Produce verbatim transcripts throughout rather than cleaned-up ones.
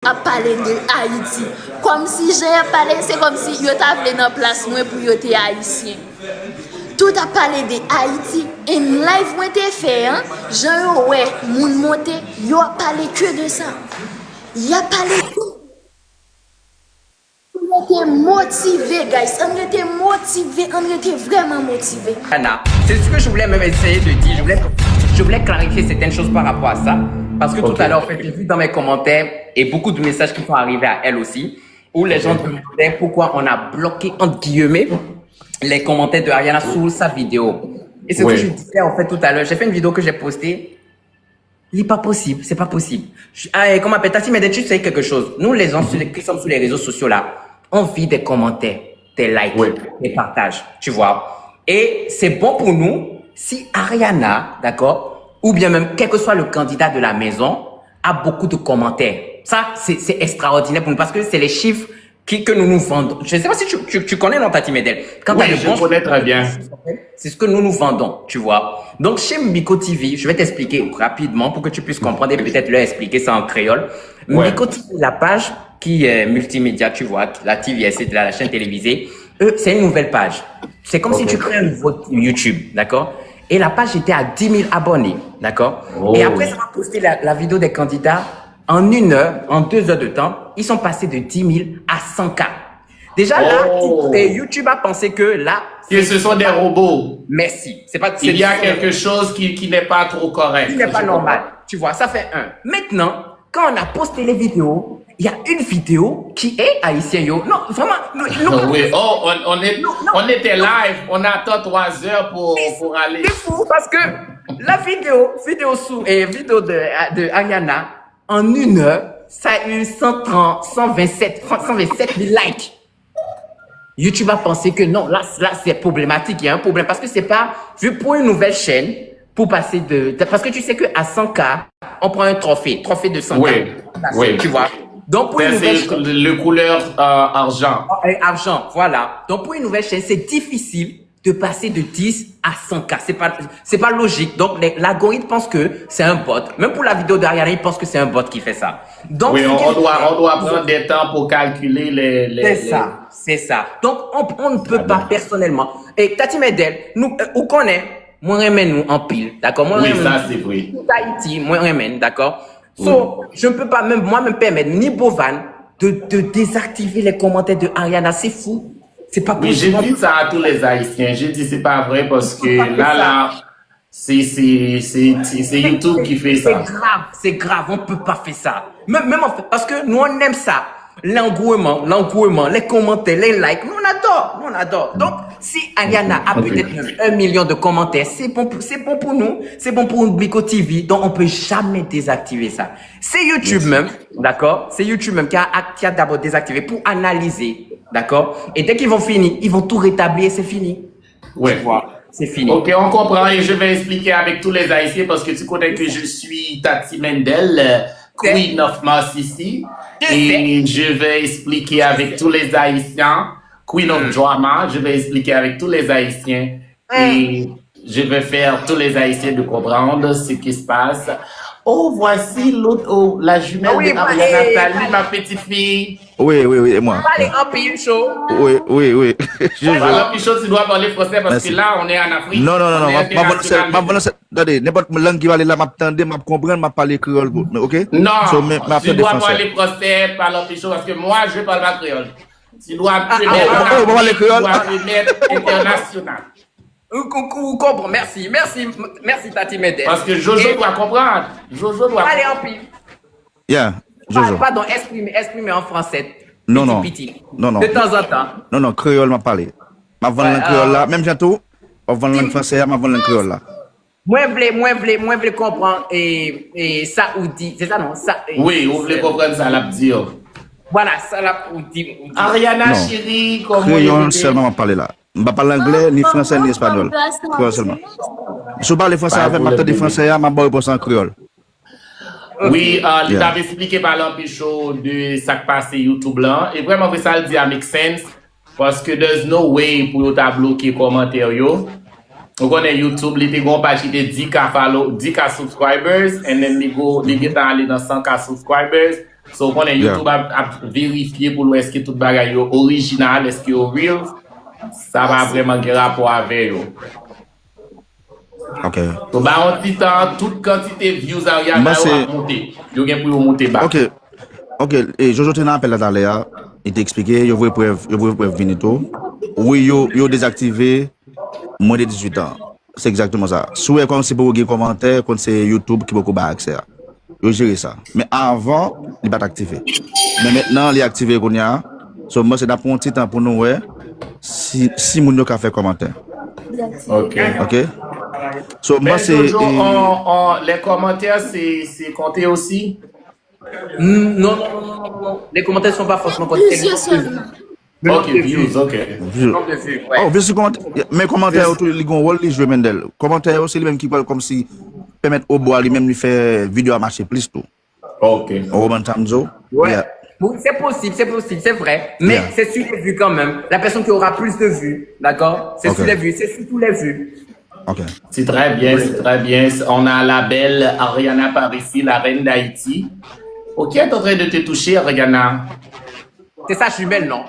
ap pale de Ayiti. Kòmsi jan y ap pale, se kòmsi yo ta vle nan plas mwen pou yo te ayisyen. Tout ap pale de Ayiti. And live mwen te fè an, jan yo wè moun monte, yo ap pale ke de sa. Y ap pale ke Ann rete motive, guys. Ann rete motive, ann rete vrèman motive. Anna, c'est ce que je voulais même essayer de dire. Je voulais, je voulais clarifier certaines choses par rapport à ça. Parce que tout à l'heure, en fait, j'ai vu dans mes commentaires et beaucoup de messages qui sont arrivés à elle aussi, où les gens demandaient pourquoi on a bloqué, entre guillemets, les commentaires de Ariana sous sa vidéo. Et ce que je disais, en fait, tout à l'heure, j'ai fait une vidéo que j'ai postée. Li pa posib, c'est pas possible. Ah, comment appeler, Tati Mèdèt, tu sais quelque chose. Nous, les gens sur les- qui sommes sur les réseaux sociaux là, on vit des commentaires, des likes, des partages, tu vois. Et c'est bon pour nous si Ariana, d'accord, ou bien même quel que soit le candidat de la maison, a beaucoup de commentaires. Ça, c'est c'est extraordinaire pour nous parce que c'est les chiffres qui, que nous nous vendons. Je ne sais pas si tu, tu, tu connais, non, Tati Mèdèl. Quand Oui, je connais très bien. C'est ce que nous nous vendons, tu vois. Donc, chez Miko T V, je vais t'expliquer rapidement pour que tu puisses comprendre et peut-être leur expliquer ça en créole. Ouais. Miko T V, la page qui est multimédia, tu vois, la T V, et cetera, la chaîne télévisée, eux, c'est une nouvelle page. C'est comme okay. si tu crées un nouveau YouTube, d'accord? Et la page était à dix mille abonnés, d'accord? Oh. Et après, ça va poster la, la vidéo des candidats. En une heure, en deux heures de temps, ils sont passés de dix mille à cent K. Déjà là, oh. YouTube a pensé que là. Que ce sont des robots. Merci. C'est pas. Il y a quelque chose qui, qui n'est pas trop correct. Qui n'est pas normal. Tu vois, ça fait un. Maintenant, quand on a posté les vidéos, il y a une vidéo qui est haïtienne, yo. Non, vraiment. Non, non, oui, oh, on, on, est, non, non, on était live, on attend trois heures pour, pour aller. C'est fou parce que la vidéo, vidéo sous, et vidéo de, de Ariana, en une heure, ça a eu cent trente, cent vingt-sept, cent vingt-sept mille likes. YouTube a pensé que non, là, là c'est problématique, il y a un problème. Parce que c'est pas, vu pour une nouvelle chaîne, pour passer de, de parce que tu sais qu'à cent K, on prend un trophée, trophée de cent K. Oui, oui. Tu vois. Donc pour une nouvelle chaîne. Le couleur euh, argent. Euh, argent, voilà. Donc pour une nouvelle chaîne, c'est difficile de passer de dix à cent K. C'est pas, c'est pas logique. Donc, l'algorithme pense que c'est un bot. Même pour la vidéo d'Ariana, il pense que c'est un bot qui fait ça. Donc, oui, on, on, doit, on doit prendre des temps pour calculer les. les c'est ça, c'est ça. Donc, on, on ne peut pas personnellement. Et Tati Mèdèl, nous, euh, ou connaît, moi, renmen nous en pile. D'accord? Oui, ça, c'est vrai. Tout Haïti, moi, renmen, d'accord? So, je ne peux pas même, moi, me permettre, ni Bovan, de, de désactiver les commentaires de Ariana. C'est fou. C'est pas possible. Mais je dis ça à tous les Haïtiens. Je dis c'est pas vrai parce que là, là, c'est YouTube qui fait ça. C'est grave, c'est grave. On peut pas faire ça. Même, même en fait, parce que nous, on aime ça. L'engouement, l'engouement, les commentaires, les likes, nous on adore, nous on adore. Donc, si Ariana a peut-être même un million de commentaires, c'est bon, c'est bon pour nous, c'est bon pour Miko T V, donc on peut jamais désactiver ça. C'est YouTube même, d'accord? C'est YouTube même qui a, qui a d'abord désactivé pour analyser, d'accord? Et dès qu'ils vont finir, ils vont tout rétablir et c'est fini. Ouais. Voilà, c'est fini. Ok, on comprend et je vais expliquer avec tous les Haïtiens parce que tu connais que je suis Tati Mendel, euh, Queen of Massissi. Et je vais expliquer avec tous les Haïtiens, Queen of Drama, je vais expliquer avec tous les Haïtiens. Et je vais faire tous les Haïtiens de comprendre ce qui se passe. Oh, voici l'autre, oh, la jumelle de Ariana Tali, ma petite fille. Wi, wi, wi, e mwen. Pale anpil, Cho. Wi, wi, wi. Pale anpil, Cho, tu dois parler français parce que là, on est en Afrique. Non, non, non, non. M ap vann sèl, m ap vann sèl. Tande, nenpòt lang ki pale la, m ap tande, m ap konprann, m ap pale kreyòl pou, ok? Non, tu dois parler français, pale anpil, Cho, parce que moi, je parle pas créole. Tu dois te mettre en Afrique, tu dois te mettre international. Ou konpran, mèsi, mèsi, mèsi Tati Mendel. Parce que Jojo doit comprendre. Jojo doit comprendre. Pale anpil. Yeah, Jojo. Pardon, exprime, exprime en français. Non, non. Piti, piti. Non, non. De temps en temps. Non, non, kreyòl m ap pale. M ap vann lang kreyòl la, menm jan tou. W ap vann lang franse a, m ap vann lang kreyòl la. Mwen vle, mwen vle, mwen vle konprann e, e sa ou di, se sa non? Sa, e, Wi, ou vle konprann sa l ap di yo. Vwala, sa l ap ou di, ou di. Ariana chérie, kòman ou ye? Kreyòl sèlman m ap pale la. M pa pale anglè, ni franse, ni espanyòl. Kreyòl sèlman. Si w pale franse avè m, m ap tande franse a, m ap ba w repons an kreyòl. Wi, uh, li t ap eksplike pale anpil cho de sa k pase YouTube lan. E vrèman vre sa l di a make sense. Paske there's no way pou yo ta bloke kòmantè yo. Ou konnen YouTube, li te gon paj ki te dis K follow, dis K subscribers, and then li go, li gentan ale nan san K subscribers. So, ou konnen, YouTube ap, ap verifye pou l wè èske tout bagay yo orijinal, èske yo real. Sa pa vrèman gen rapò avè yo. Ok. So, ba yon ti tan, tout kantite views Ariana yo ap monte. Yo gen pou yo monte ba. Ok. Ok, e Jojo te nan apèl la talè a, li te eksplike, yo voye prèv, yo voye prèv vini tou. Wi, yo, yo dezaktive mwen de dizuit an. Se egzakteman sa. Si w wè kòmsi poko gen kòmantè, konn se YouTube ki poko bay aksè a. Yo jere sa. Men avan, li pa t aktive. Men mentnan, li aktive kounye a. So, m panse n ap pran yon ti tan pou nou wè si, si moun yo ka fè kòmantè. Ok. Ok? So, m Men panse. Jojo, e, on, on, les commentaires, c'est, c'est compté aussi? Non, non, non, non, non, non. Les commentaires sont pas forcément comptés. Plusieurs seulement. Ok, views, ok. View. Nombre de vues, ouais. Oh, views sou kòmantè. Men kòmantè yo tou, li gen yon wòl li jwe, Mendel. Kòmantè yo, se li menm ki pral kòmsi pèmèt Obwa li menm li fè videyo a mache plis tou. Ok. Ou konprann sa m di w? Ouais. Yeah. Oui, c'est possible, c'est possible, c'est vrai. Mais Yeah. C'est sur les vues quand même. La personne qui aura plus de vues, d'accord? C'est Ok. Sur les vues, c'est sur tous les vues. Ok. C'est très bien, c'est très bien. On a la belle Ariana par ici, la reine d'Haïti. Oh, qui est en train de te toucher, Ariana? C'est sa jumelle, non?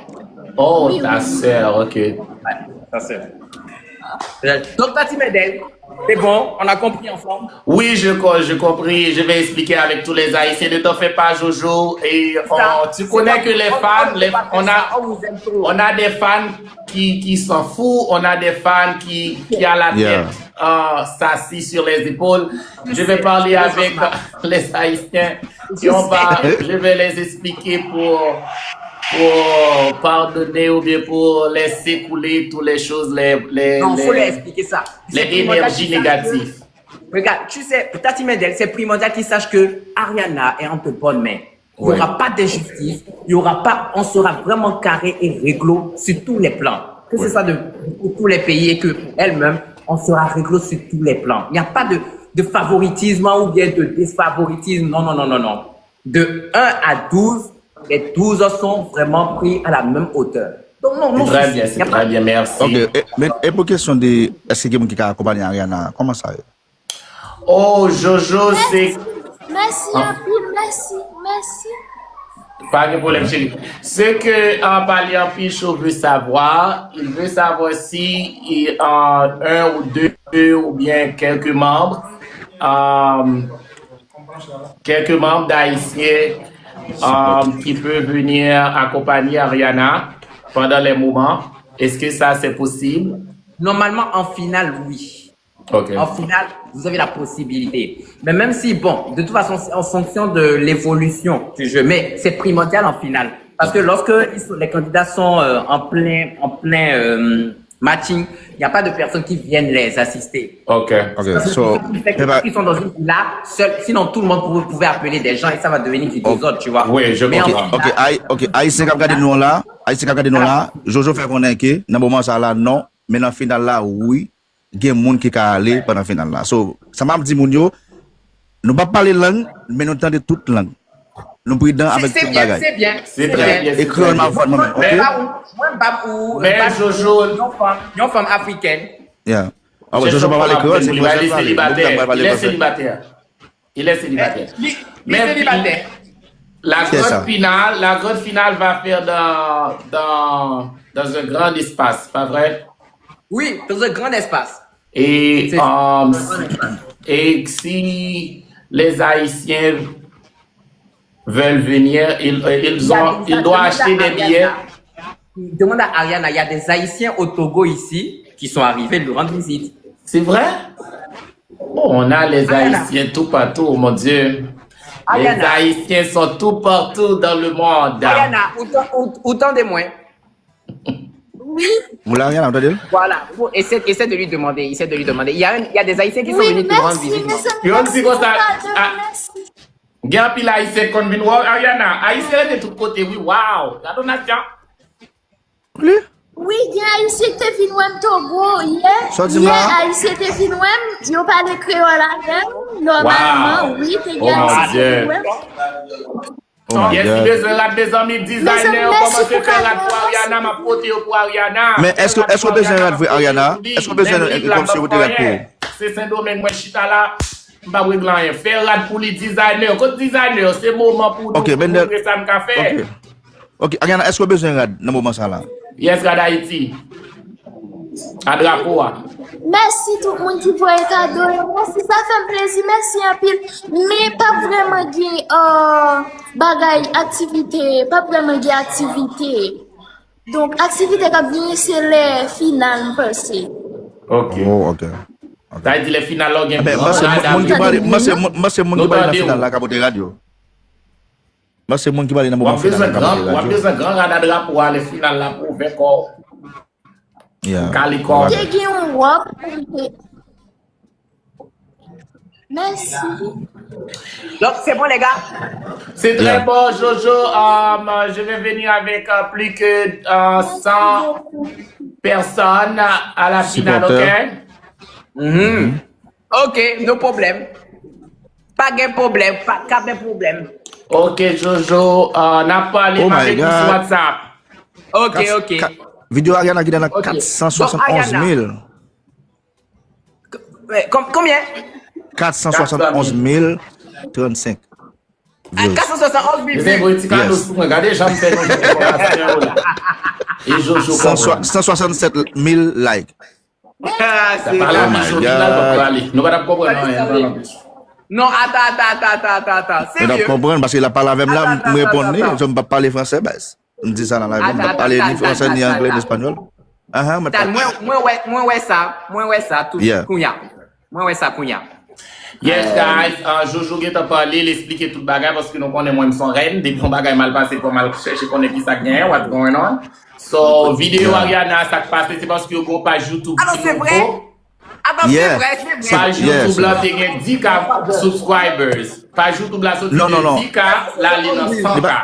Oh, ta sœur, ok. Ça, c'est... Donc, Tati Mendel, c'est bon, on a compris ensemble. Oui, je, co- je compris. Je vais expliquer avec tous les Haïtiens. Ne t'en fais pas, Jojo. Et Ça, euh, tu connais que les fans, les- on a, On vous aime trop. on a des fans qui, qui s'en foutent. On a des fans qui, qui à la Yeah. tête euh, s'assis sur les épaules. Je vais parler avec les Haïtiens. Et on va, je vais les expliquer pour, pour pardonner ou bien pour laisser couler toutes les choses, les, les, Non, faut les- leur expliquer ça. les C'est primordial énergies qu'ils sachent que- négatives. Regarde, tu sais, Tati Mendel, c'est primordial qu'ils sachent que Ariana est entre bonnes mains. Il n'y Ouais. aura pas d'injustice, il y aura pas, on sera vraiment carré et réglo sur tous les plans. Que ce soit de, pour tous les pays et que pour elle-même, on sera réglo sur tous les plans. Il n'y a pas de, de favoritisme ou bien de défavoritisme. Non, non, non, non, non. De un à douze, les douze sont vraiment pris à la même hauteur. Donc, non, non, C'est très souci. Bien, Il y a c'est pas très bien, merci. Ok, e, men e pou kesyon de èske gen moun ki ka akonpanye Ariana, kòman sa ye? Oh, Jojo, c'est. Mèsi Ah. anpil, mèsi, mèsi. Pas de problème, chérie. Ce que euh, Pali Anpil Show veut savoir, il veut savoir si euh, un ou deux ou bien quelques membres, euh, quelques membres d'Haïtiens euh, qui peuvent venir accompagner Ariana pendant les moments. Est-ce que ça, c'est possible? Normalement, en finale, oui. Ok. En finale, vous avez la possibilité. Mais même si, bon, de toute façon, c'est en fonction de l'évolution du jeu. Mais c'est primordial en finale. Parce que lorsque ils sont- les candidats sont euh, en plein, en plein euh, matching, il n'y a pas de personnes qui viennent les assister. Ok. Ok, Parce que so, c'est ça qui fait que ils sont dans une là, seul, sinon tout le monde pouvait, pouvait appeler des gens et ça va devenir du désordre, tu vois. Oui, je Mais en comprends. Ok, Ay- ok, Ayisyen k ap gade nou an la, Ayisyen k ap gade nou an la, Jojo fè konnen ke nan moman sa la, non, men nan final la, wi, gen moun ki ka ale pandan final la. So, sa m ap di moun yo, nou p ap pale lang, men nou tande tout lang. Nou pridan avèk C'est tout bien, bagay. c'est bien. C'est C'est très bien. Bien, E kreyòl m ap vwad mwen menm, Mwen ok? Ba ou, mwen bab ou, Mais bab Jojo- yon fanm, yon fanm africaine. Yeah. Ah ouais, Jojo pa pale kreyòl, se kreyòl sa l pale. Moun blan pral pale Il est fransè. Célibataire. Il est célibataire. Li, li Mais sélibataire. La C'est grande ça. Finale, la grande finale va faire dans, dans, dans un grand espace, pas vrai? Oui, dans un grand espace. Et, C'est euh, un grand espace. Et si les Haïtiens veulent venir, ils, ils, ont, ils doivent acheter des billets. Demande à Ariana, il y a des Haïtiens au Togo ici qui sont arrivés lui rendre visite. C'est vrai? Oh, on a les Haïtiens tout partout, mon Dieu. Les Haïtiens sont tout partout dans le monde. Ariana, ou tan- ou- ou tande mwen? Oui. Ou la, Ariana, ou tande l? Voilà, faut essayer, essayer de lui demander, essayer de lui demander. Il y a, un- il y a des Haïtiens qui sont Oui, venus te rendre merci, visite, mais non? c'est Yo di konsa, pas de ah, merci. Gen anpil Ayisyen k konn vin wè w, Ariana. Ayisyen rete tout kote, wi, waw. Gade yon nasyon. Wi, gen Ayisyen ki te vin wè m Togo yè. Sa w di m Yè, la? Ayisyen te vin wè m, yo pale kreyòl avè m. Nòmalman, Wow. Wi, te Oh, gen mon Ayisyen ki Dieu. vin wè m. Oh my Yes, si God. bezwen rad desanmi, designer yo Mezanmi, kòmanse mèsi fè pou rad pou kado. Ariana, m ap pote yo pou Ariana. Men èske, èske w bezwen rad vre, Ariana? Èske w bezwen, Menm lit la, kòmsi yo pote rad pou ou? Se Sendomeng, mwen chita la. M p ap regle anyen. Fè rad pou li, designer. Kot designer? Se moman pou nou, pou nou montre sa n ka fè. Ok. Ok, Ariana, èske w bezwen rad nan moman sa la? Yes, rad Ayiti. A drapo a. Mèsi tout moun ki voye kado yo. Mèsi, sa fè m plezi. Mèsi anpil. Men p ap vrèman gen, euh, bagay, aktivite. P ap vrèman gen aktivite. Donk, aktivite k ap genyen, se lè final, m panse. Ok. Oh, ok. Ok. Sa vle di lè final la, w gen... Ebyen, m panse moun, moun ki prale, m panse moun, m panse moun ki prale nan final la ka pote rad yo. M panse moun ki prale nan moman final la ka pote rad yo. W ap bezwen gran rad a drapo a lè final la pou w ouvè kò w. Yeah. Kale kò w. Te gen yon wòb pou m te Mèsi. Donc, c'est bon, les gars. C'est très bon, Jojo. Euh, je vais venir avec euh, plus que euh, cent personnes à la finale, ok? Ok, no problem. Pa gen pwoblèm, pa ka gen pwoblèm. Ok, Jojo, euh, n ap pale avèk ou sou WhatsApp. Ok, ok. Videyo Ariana ki nan kat san swasann onz mil. Konbyen? Kat san swasann onz mil trannsenk. Kat san swasann onz mil views. Mwen voye ti kado sou mwen. Gade jan m fè nou jwenn enfòmasyon yo la. E Jojo kòman? San swasannsèt mil like. Sa pa la vi Jojo la l p ap prale. Nou pa t ap konprann anyen nan langaj. Non, ata, ata, ata, ata, ata, ata. Mwen t ap konprann paske l ap pale avè m la, m reponn li, so m p ap pale fransè baz. M di sa nan live la, m p ap pale ni fransè, ni anglè, ni espanyòl. Ahan, mwen t ap. Mwen wè, mwen wè sa, mwen wè sa tou kounya. Mwen wè sa kounya. Yes guys, uh, Jojo gentan pale, l esplike tout bagay paske nou konnen mwen m son rèn, depi yon bagay mal pase fò m al chèche konnen kisa k genyen, what going on. So, videyo Ariana sa k pase se paske yo gen yon paj YouTube ki nouvo. Atann, se vre, se vre. Paj YouTube la te gen dis ka subscribers. Paj YouTube la soti de dis ka, l ale nan san ka.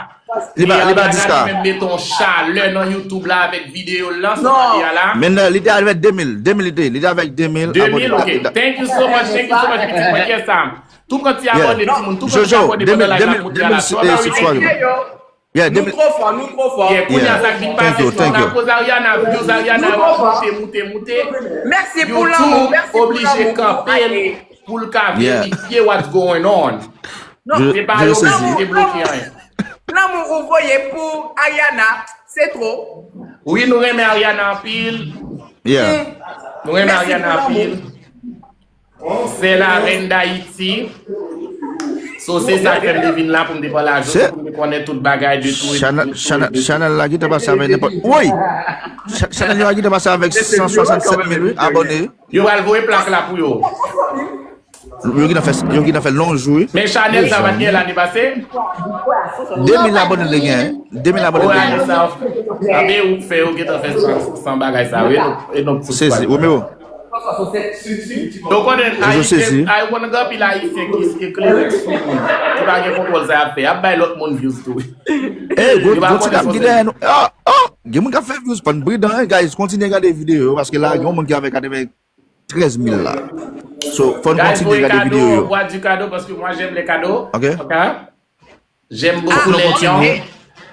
Li pa, li pa dis ka. Li menm mete yon chalè nan YouTube la avèk videyo l lan, sa pa di a la. Men li te avèk de mil, de mil li te, li te avèk de mil abòne. Ok. Thank you so much, thank you so much, pitit mwen, yes, Sam. Tou pran ti abòne, timoun, tou pran ti abòne pandan live la pou di a la. Strawberry, thank you. Nou twò fò, nou twò fò. Kounya sa k vin pase, fò n akoz Ariana, views Ariana yo ap moute, moute, moute. Mèsi pou lanmou, mèsi pou lanmou. YouTube oblije kanpe l pou l ka verifye what's going on. Non, se pa yo menm ki debloke anyen. Lanmou ou voye pou Ariana, se twò. Wi, nou renmen Ariana anpil. Nou renmen Ariana anpil. Se la reine d'Haïti. So, se sa k fè m te vin la pou m te pale a Jojo, pou m te konnen tout bagay de tou. Chanèl la gentan pase avèk nenpòt. Woy! Chanèl yo a gentan pase avèk san swasannsèt mil, wi, abòne. Yo pral voye plak la pou yo. Yo gentan fè, yo gentan fè long jou, wi. Men chanèl sa pa t gen lane pase? De mil abòne l te gen, wi. De mil abòne l te gen. Anben ou k fè yo gentan fè san, san bagay sa, wi. E donk, e donk, sezi, Romeo. Ou konnen, Ayisyen, ay, ou konnen gen anpil Ayisyen ki eklere sou moun, ki pa gen kontwòl sa y ap fè. Y ap bay lòt moun views tou. Ey, gwo, gwo ti dam ki dèyè nou. Oh, oh, gen moun k ap fè views, fò n pridan, hein, guys. Kontinye gade videyo yo, paske la, gen yon moun ki avèk katreventrèz mil la. So, fò n kontinye gade videyo yo. Bois du cadeau, parce que moi, j'aime les cadeaux. Ok. J'aime beaucoup les lions.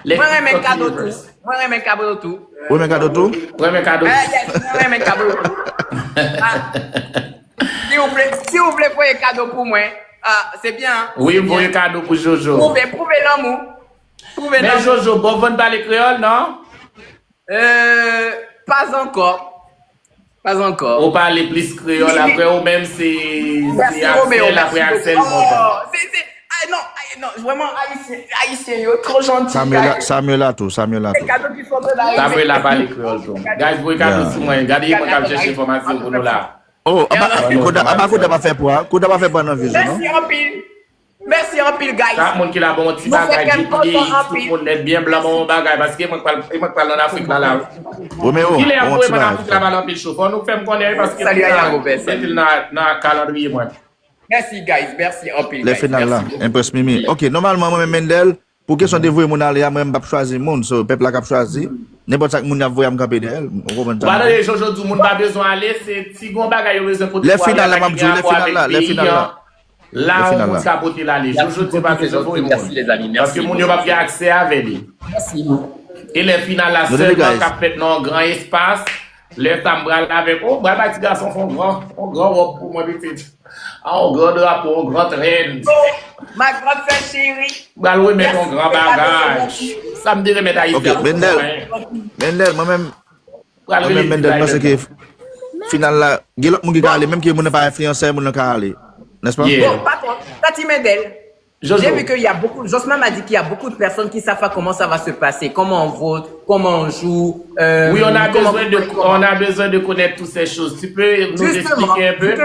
Mwen renmen kado tou. Mwen renmen kado tou. Ou renmen kado tou? Mwen renmen kado. Eh, yes, mwen renmen kado tou. Ah. Si ou vle, si ou vle voye kado pou mwen, ah, se byen. Wi, voye kado pou Jojo. Pwouve, pwouve lanmou. Pwouve lanmou. Men Jojo, bon, ou konn pale kreyòl, non? Euh, pas encore. Pas encore. Ou pale plis kreyòl, apre ou menm se, se Axel, apre Axel, bon. Se, se, ay, non, ay, non, vrèman, Ayisyen, Ayisyen yo, twò janti. Samuela, Samuela tou, Samuela tou. Samuela pale kreyòl tou. Guys, voye kado sou mwen, gade mwen k ap chèche enfòmasyon pou nou la. Oh, apa Koda, apa Koda pa fè pwa, Koda pa fè pwa nan views yo, non? Mèsi anpil. Mèsi anpil, guys. Chak moun ki la ban yon ti bagay, G P D X, tout moun nèt byen blan, ban yon bagay, paske mwen k pral, mwen k pral ann Afrik la, la. Romeo, kilè y ap ban yon voye ti mwen ann bagay. Afrik la, pa ann anpil cho. Fò nou fè m konnen, wi, paske m mete l nan, nan kalandriye mwen. Mèsi, guys. Mèsi anpil, guys. Lè final la, Empress Mimi. Ok, nòmalman, mwen menm, Mendel, pou kesyon de voye moun ale a, mwen menm m p ap chwazi moun, so pèp la k ap chwazi. Nenpòt sa k moun y ap voye a, m kanpe dèyè l. Ou konprann sa? Ou pa tande Jojo di w moun pa bezwen ale, se si gon bagay yo bezwen pote pou Ariana ki gen rapò avèk peyi an. La yon moun ka pote l ale. Jojo di pa bezwen voye moun. Paske moun yo p ap gen aksè avè li. E lè final la sèlman k ap fèt nan yon gran espas. Lè sa m pral avèk ou, m pral bay ti gason fè yon gran, yon gran wòb pou mwen pitit. A, yon gran drapo, yon gran trend. Ma grande sœur chérie. M pral remèt yon gran bagay. Sa m te remèt Ayiti. Ok, Mendel. Mendel, mwen menm, mwen menm Mendel, mwen se ke final la, gen lòt moun ki ka ale, menm ke moun nan pa enfliyansè, moun nan ka ale. N'est-ce pas? Bon, par contre, Tati Mendel, j'ai vu qu'il y a beaucoup, Josma m'a dit qu'il y a beaucoup de personnes qui savent pas comment ça va se passer, comment on vote, comment on joue. Euh, Oui, on a besoin de, on a besoin de connaître toutes ces choses. Tu peux nous expliquer un peu?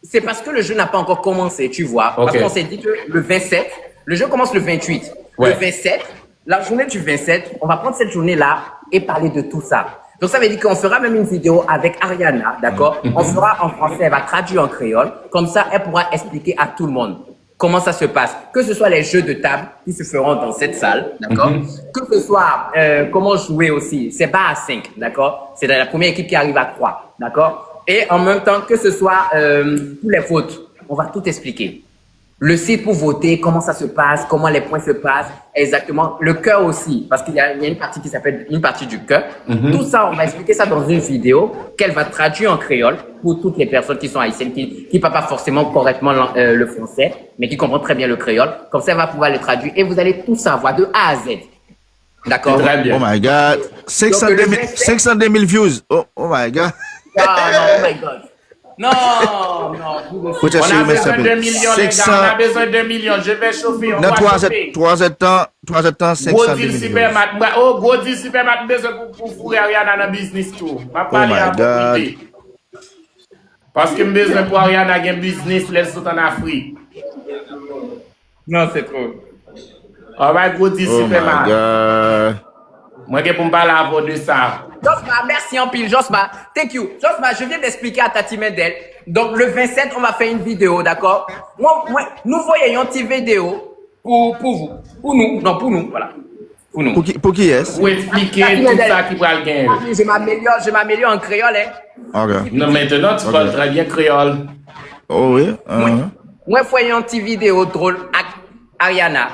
C'est parce que le jeu n'a pas encore commencé, tu vois. Parce qu'on s'est dit que le vingt-sept, le jeu commence le vingt-huit. Ouais. Le vingt-sept, la journée du vingt-sept, on va prendre cette journée-là et parler de tout ça. Donc ça veut dire qu'on fera même une vidéo avec Ariana, d'accord? On fera en français, elle va traduire en créole. Comme ça, elle pourra expliquer à tout le monde comment ça se passe. Que ce soit les jeux de table qui se feront dans cette salle, d'accord? Que ce soit euh, comment jouer aussi, c'est bas à cinq, d'accord? C'est la première équipe qui arrive à trois, d'accord? Et en même temps, que ce soit euh, tous les votes, on va tout expliquer. Le site pour voter, comment ça se passe, comment les points se passent, exactement. Le cœur aussi, parce qu'il y, a- il y a une partie qui s'appelle une partie du cœur. Tout ça, on va expliquer ça dans une vidéo qu'elle va traduire en créole pour toutes les personnes qui sont haïtiennes, qui ne parlent pas forcément correctement l'an- euh, le français, mais qui comprennent très bien le créole. Comme ça, elle va pouvoir les traduire et vous allez tout savoir de A à Z. D'accord? Très bien. Oh my God. cinq cent deux mille, cinq cent deux mille views. Oh, oh my God. Ah, non, oh my God. Non, non. Faut On a chercher, mais ça besoin de peut. millions, les gars. On a besoin de millions. Je vais chauffer. On Dans va trois chauffer. heures, trois heures de temps, trois heures de temps, cinq cent Gwo deux deal mille views. Supermat. Mwen- Oh, gwo deal Supermat. M bezwen pou, pou foure Ariana nan biznis tou. M ap Oh pale my a God. Paske m bezwen pou Ariana gen biznis lè l sot ann Afrik. Non, c'est trop. Alright, gwo deal Oh my Supermat. God. Mwen gen pou m pale avè w de sa. Josma, merci anpil, Josma. Thank you. Josma, je viens d'expliquer à Tati Mendel. Donc, le vingt-sept, on va faire une vidéo, d'accord? Mwen, mwen, nou voye yon ti video pour, pour vous. Pour nous, non, pour nous, voilà. Pour nous. Pou ki, pou ki yès? Pou eksplike tout sa ki pral genyen. Je m'améliore, je m'améliore en créole, hein. Ok. Non, maintenant, tu parles très bien créole. Oh oui. Hein. Mwen fè yon ti video drôle ak Ariana.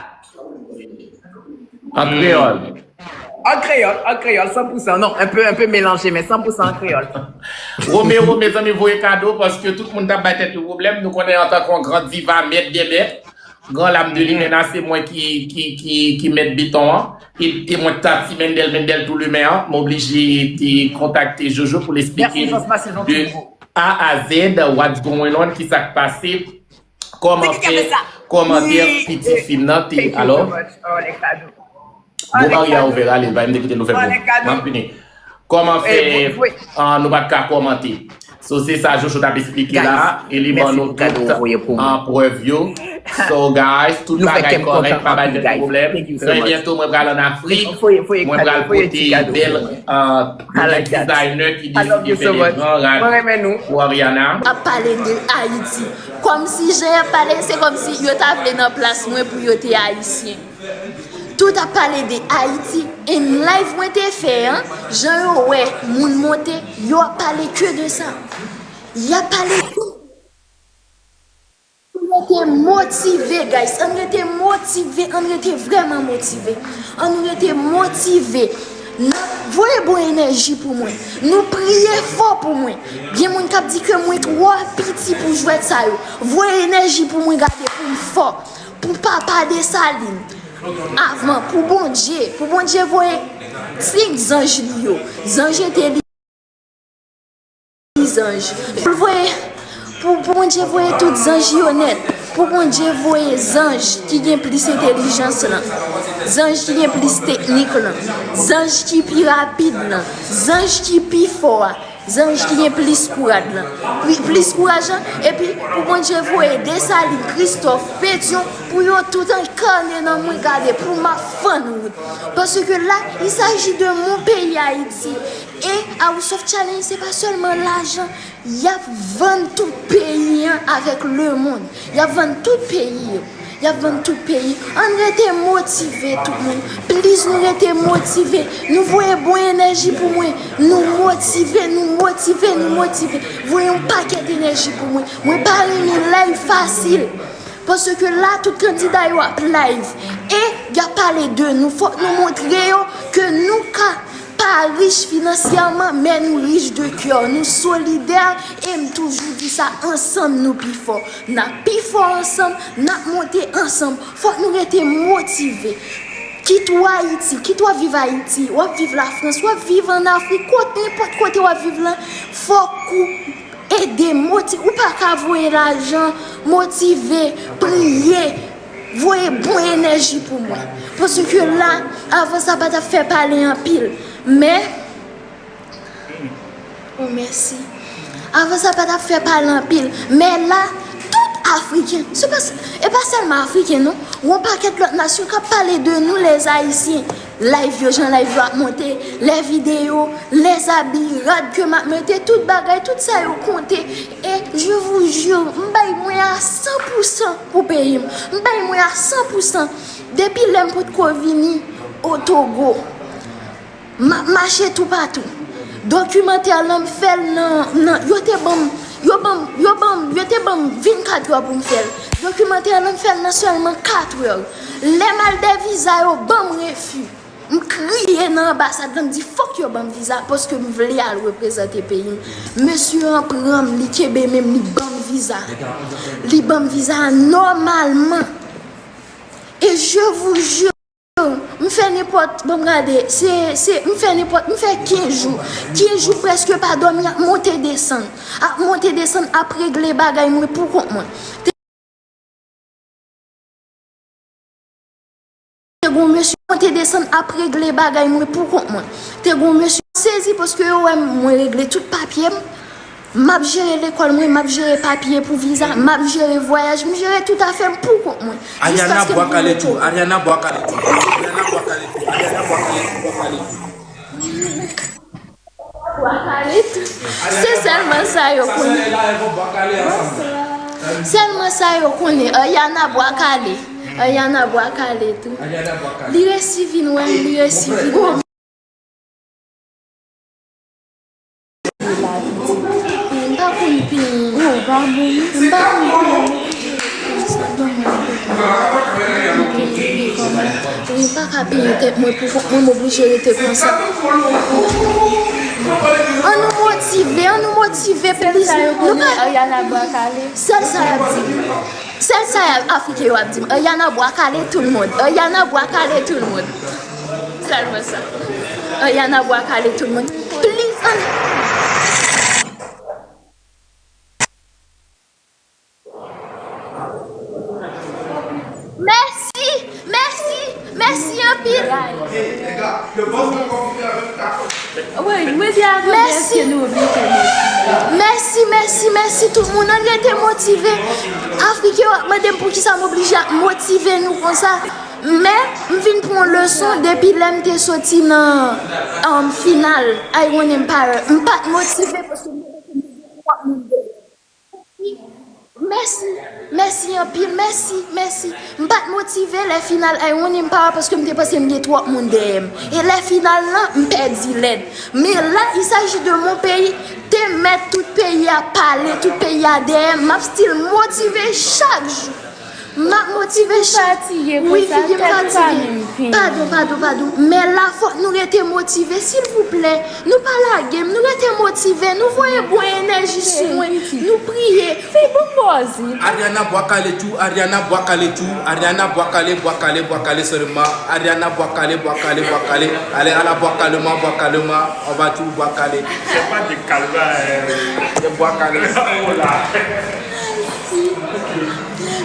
An kreyòl. En créole, en créole, cent pour cent. Non, un peu, un peu mélangé, mais cent pour cent en créole. Romero, mezanmi, voye kado, paske tout moun t ap bay tèt yo pwoblèm. Nou konnen antanke yon gran diva, mèt de mèt, gran lam de limena, se mwen ki, ki, ki, ki mèt beton an. E, e mwen, Tati Mendel, Mendel tou limen an, m oblije te kontakte Jojo pou l eksplike Merci, Josma, c'est gentil. De A à Z, what's going on, ki sa k pase, kòman fè, kòmantè pitit fi m nan te, alò. Bon, Maria ouvè, ale, bay m te kite l ouvè pou m ap vini. Kòman fè, ah, nou pa t ka kòmante? So, se sa Jojo t ap eksplike la, e li ban nou tout an prèv yo. So, guys, tout bagay kòrèk, pa bay tèt pwoblèm. Trè byento, mwen pral ann Afrik. Mwen pral pote bèl, ah, bèl designer ki deside fè de gran rad pou Ariana. Ap pale de Ayiti. Kòmsi jan y ap pale, se kòmsi yo ta vle nan plas mwen pou yo te ayisyen. Tout ap pale de Ayiti. And live mwen te fè an, jan yo wè moun monte, yo ap pale ke de sa. Y ap pale ke Ann rete motive, guys. Ann rete motive. Ann rete vrèman motive. Ann rete motive. N ap voye bon enèji pou mwen. Nou priye fò pou mwen. Gen moun k ap di ke mwen twò piti pou jwèt sa yo. Voye enèji pou mwen gade pou m fò. Pou papa Desalin. Avan, pou Bondye. Pou Bondye voye senk zanj li yo. Zanj ete li. Zanj. Pou l voye, pou, pou Bondye voye tout zanj yo nèt. Pou Bondye voye zanj ki gen plis entèlijans lan. Zanj ki gen plis teknik lan. Zanj ki pi rapid lan. Zanj ki pi fò a. Zanj ki gen plis kouraj lan. Pi, plis kouraj lan. Epi pou Bondye voye Desalin, Kristòf, Petyon, pou yo tout ankane nan mwen gade, pou m ap fann wout. Paske la, il s'agit de mon pays Haïti. E Awisoft Challenge, se pa sèlman lajan. Y ap vann tout peyi an avèk lemonn. Y ap vann tout peyi yo. Y ap vann tout peyi. Ann rete motive, tout moun. Plis nou rete motive. Nou voye bon enèji pou mwen. Nou motive, nou motive, nou motive. Voye yon pakèt enèji pou mwen. Mwen pa renmen live fasil. Paske la, tout kandida yo ap live. E y ap pale de nou. Fòk nou montre yo ke nou ka pa rich finansyèman, men nou rich de kè. Nou solidè, e m toujou di sa, ansanm nou pi fò. N ap pi fò ansanm, n ap monte ansanm. Fòk nou rete motive. Kit ou Ayiti, kit w ap viv Ayiti, w ap viv Lafrans, w ap viv ann Afrik, kot, nenpòt kote w ap viv lan, fòk ou ede, moti-, ou pa ka voye lajan, motive, priye, voye bon enèji pou mwen. Paske la, avan sa pa t ap fè pale anpil. Men, oh, mèsi. Avan sa pa t ap fè pale anpil. Men la, tout Afriken, se pa, e pa sèlman Afriken non, yon pakèt lòt nasyon k ap pale de nou, les Haïtiens. Live yo, jan live yo ap monte, les vidéos, les habits, rad ke m ap mete, tout bagay, tout sa yo konte. E je vous jure, m bay mwen a san pou san pou peyi m. M bay mwen a san pou san. Depi lè m potko vini o Togo, m ap mache toupatou. Dokimantè lan m fè l nan, nan, yo te ban m, yo ban m, yo ban m, yo te ban m vennkat è pou m fè l. Dokimantè lan m fè l nan sèlman kat è. Lè m al dè viza yo ban m refi. M kriye nan anbasad lan, m di fòk yo ban m viza paske m vle al reprezante peyi m. Mesye an pran m, li kenbe men m, li ban m viza. Li ban m viza a nòmalman. E je vous jure, m fè nenpòt, bon, m gade, se, se, m fè nenpòt, m fè kenz jou. Kenz jou prèske pa dòmi, ap monte desann. Ap monte desann, ap regle bagay mwen pou kont mwen. Te gon mesye, monte desann, ap regle bagay mwen pou kont mwen. Te gon mesye, sezi paske yo wè m, mwen regle tout papye m. M ap jere lekòl mwen, m ap jere papye pou viza, m ap jere vwayaj, m jere tout afè m pou kont mwen. Ariana Bwa Kale tou, Ariana Bwa Kale tou, Ariana Bwa Kale tou, Ariana Bwa Kale tou, Bwa Kale tou. Bwa Kale tou. Se sèlman sa yo konnen. Sèlman sa yo konnen. Ariana Bwa Kale. Ariana Bwa Kale tou. Li resi vin wè m, li resi vin wè m. M pa konn penyen. M pa konn penyen. Sa ban mwen kote m pa ka penyen tèt mwen pou kont mwen, m oblije rete konsa. Ann nou motive, ann nou motive plis. Nou pa Ariana Bwa Kale. Sèl sa y ap di. Sèl sa y ap, Afriken yo ap di m. Ariana Bwa Kale tout le monde. Ariana Bwa Kale tout le monde. Sèlman sa. Ariana Bwa Kale tout le monde. Plis ann. Mèsi, mèsi, mèsi anpil. Mèsi. Mèsi, mèsi, mèsi tout moun. Ann rete motive. Afriken yo ap mande m poukisa m oblije ap motive nou konsa. Men, m vin pran yon leson depi lè m te soti nan, um, final I Want Empire. M pa t motive paske m te twòp moun dèyè. Mèsi, mèsi anpil, mèsi, mèsi. M pa t motive lè final I Want Empire paske m te panse m gen twòp moun dèyè m. E lè final lan, m pèdi lèd. Men la, il s'agit de mon pays. Te mèt tout peyi a pale, tout peyi a dèyè m. M ap still motive chak jou. M ap motive chak. Wi, figi m fatige. Padon, padon, padon. Men la, fòk nou rete motive, silvouplè. Nou pa lage m, nou rete motive, nou voye bon enèji sou mwen, nou priye. Fè bon bòz wi. Ariana Bwa Kale tou, Ariana Bwa Kale tou, Ariana Bwa Kale, Bwa Kale, Bwa Kale sèlman, Ariana Bwa Kale, Bwa Kale, Bwa Kale, ale ala Bwa Kale man, Bwa Kale man, anba tou Bwa Kale. Se pa de kalva, eh, de Bwa Kale.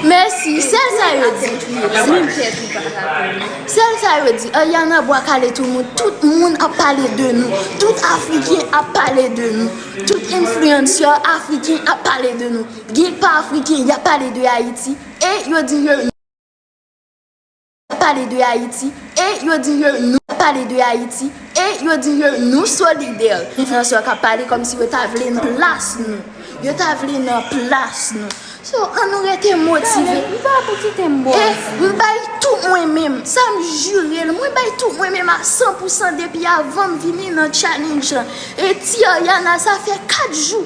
Mèsi, sèl sa yo di. Menm tèt ou pa ka konnen. Sèl sa yo di, Ariana Bwa Kale tout moun, tout moun ap pale de nou, tout Afriken ap pale de nou, tout influencer Afriken ap pale de nou. Gen pa Afriken, y ap pale de Ayiti, e yo di yo pale de Ayiti, e yo di yo nou pale de Ayiti, e yo di yo nou solidè. Influencer k ap pale kòmsi yo ta vle nan plas nou. Yo ta vle nan plas nou. So, ann nou rete motive. Talè, m pa pou kite m bò. E m bay tout mwen menm. Sa m jire l. Mwen bay tout mwen menm a san pou san depi avan m vini nan challenge lan. E ti Ariana, sa fè kat jou.